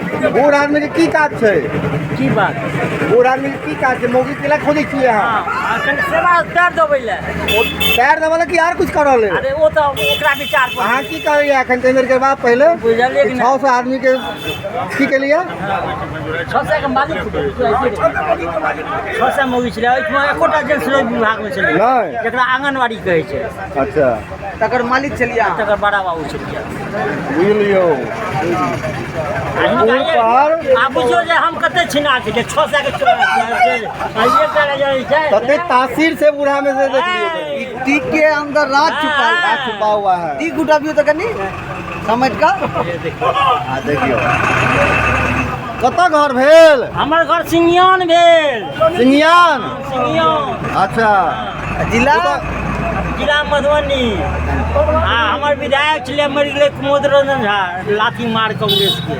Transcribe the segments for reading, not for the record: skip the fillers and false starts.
बूढ़ आदमी के की काज छै? की बात? बूढ़ आदमी के की काज छै? मौगी केला खोजै छियै अहाँ? हँ, कनि सेवा पैर देबै लए। ओ पैर दबा की आर कुछ करल है? अरे ओ तऽ ओकरा विचार पर। अहाँ की कहलियै एखन तनी देर के बाद पहिले? बुझलियै कि नहि? 600 आदमी के की केलियै? 600 के मालिक 600 मौगी छलै। एहिठमा एकोटा जेंट्स नहि विभागमे छलै। नहि। जकरा आंगनबाड़ी कहै छै। अच्छा, तकर मालिक छलियै अहाँ? तकर बड़ा बाबू छलियै। बुझलियौ। आ बुझियौ जे हम कते छिनार छलियै। 600 के तते तासीर से बूढ़ा में से देख लियौ। टीक के अंदर राज छुपा राज छुपा हुआ है। टीक उठाबियौ तऽ कनि समझ कऽ। आ देखियौ कतऽ घर भेल? हमर घर सिंगियान भेल। सिंगियान? सिंगियान। अच्छा, जिला? जिला मधुबनी। आ हमर विधायक छलै, मरि गेलै कुमोद रंजन झा, लाठी मार कांग्रेस के।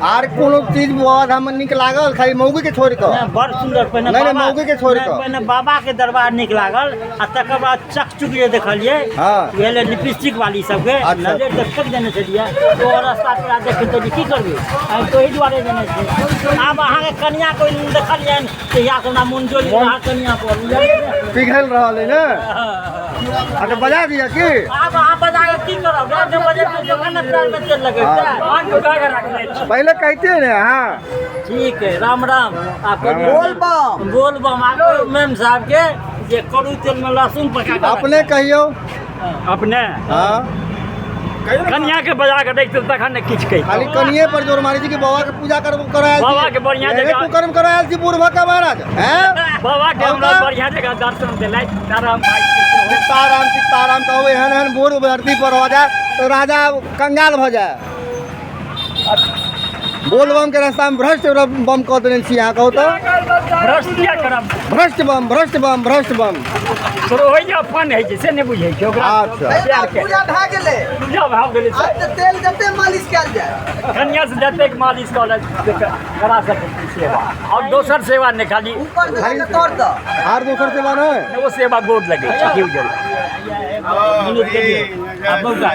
आर कोनो चीज बाबा धाम में नीक लागल खाली मौगी के छोड़ि कऽ? नहि, बड़ सुन्दर। पहिने नहि, नहि, बाबा मौगी के छोड़ि कऽ। नहि, पहिने बाबा के दरबार नीक लागल आ तकर बाद चकचुक जे देखलियै। हँ। भेलै लिपस्टिक वाली सबके। अच्छा। नजर तऽ फेक देने छलियै। ओ रास्ता पेरा देखिते जे की करबै, आइ तऽ ओहि दुआरे देने छै। आब अहाँके कनिया कोइ देखलियनि तहिया से हमरा मोन जोड़ि गेल अहाँ कनिया पर, बुझलियै ने? पिघल रहल है ने? अच्छा, बजा दिया की? आब अहाँ बजा कऽ की करब? राति बजेबै तखन ने पैरमे तेल लगेतै। पहिले कहते ने अहाँ। ठीक है, राम राम। आ बोल बम। बोल बम। आ मैम साहब के जे करू तेल में लहसुन पका कऽ। अपने कहियौ। अपने? हाँ। कनिया के बजा के देखते तखन ने किछु कहि। खाली कनिए पर जोर मारै छी कि बाबा के पूजा कर करायल छी? बाबा के बढ़ियां एहने जगह- कुकर्म करायल छी बूढ़ भऽ के महाराज हैं? बाबा के हमरा बाबा? बढ़िया जगह दर्शन देलथि तारा भाई। सीताराम सीताराम कहू। एहन एहन बूढ़ धरती पर हो जाए तो राजा कंगाल भऽ जाए। बोल बम के रास्ता में भ्रष्ट बम कऽ देने छी अहाँ, कहू तऽ। भ्रष्ट किया करब? भ्रष्ट बम, भ्रष्ट बम, भ्रष्ट बम। तोरो होइ जे अपन होइ छै से नहि बुझै छै ओकरा। अच्छा। प्यार के पूजा भए गेलै। पूजा भए गेलै। आब तऽ तेल जते मालिश कयल जाय। कनिया से जतेक मालिश कऽ ले करा सकै छी सेवा, आओर दोसर सेवा नहि खाली। ऊपर से लए कऽ तर दऽ। आर दोसर सेवा नहि? ओ सेवा गोड़ लगै छै की बुझलियै? विनोद के दियौ। आ बौआ,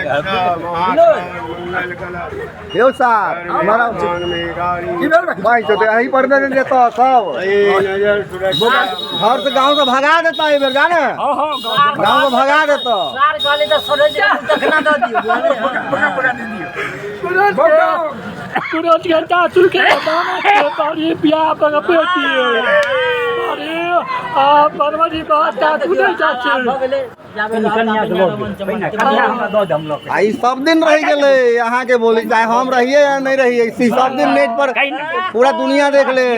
विनोद। यौ साहब, हमारा भाई तो यहीं पर नहीं देता, सब घर से गांव से भगा देता है बेर जाने। हँ हँ। गांव से भगा देता। सार कहली तऽ सड़ै छै तखना दऽ दियौ, बुझलियै? तुरंत घंटा चुके पानी पिया पर अरे आ परवरी बात चाचू नहीं चाचू। आब भऽ गेलै, जाबे कनि कनिया के लऽ दियौ पहिने, कनिया हमरा दऽ दे, हम लऽ के। आ ई सब दिन रहि गेलै अहाँके बोली, चाहे हम रहिए या नहीं रहिए, ई सब दिन नेट पर पूरा दुनिया देख ले।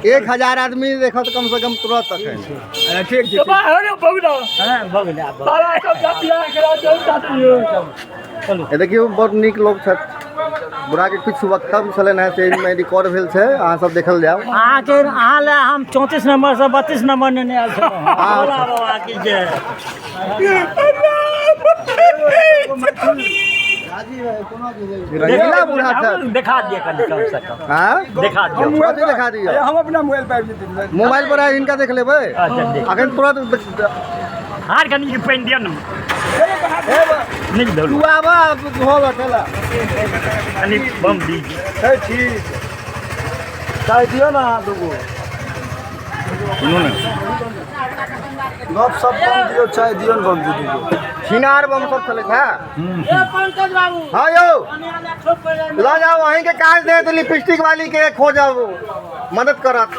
1000 आदमी देखत कम से कम तुरंत अखन। तो अरे बगड़ा। हँ, भऽ गेलै, आब भऽ गेलै। बाबा सब पिया करा चाचू। ये देखियौ, बड़ नीक लोक छथि। बुढ़ाके किछु वक्तव्य छलनि हेँ से एहिमे रिकॉर्ड भेल छै, अहाँ सब देखल जाउ। अहाँके अहाँ लए हम 34 नंबर से 32 नंबर नेने आयल छलहुँ। भोला बाबा की जय। रंगीला बूढ़ा छथि। देखा दिअ कनि कम से कम। हाँ। देखा दियौ। कथी देखा दियौ? हम अपना मोबाइल पर आबि जेतै। मोबाइल पर आइ हिनका देख लेबै। अच्छा, देख। अखन तुरंत हार कनि पानि दिअ ने। नीक धोलू। तू आबऽ धोल अकेला। कनि बम दीजिए। छै ठीक, चाय दियौ ने अहाँ दूगो। गप सप कम दियौ, चाय दियौ ने बम दूगो। छिनार बम सब चलै छै। ए पंकज बाबू। हाँ यौ। कनिया लए ठोक पड़ि। लऽ जाउ, अहींके काज दे तऽ लिपस्टिक वाली के खोजब, मदद करत।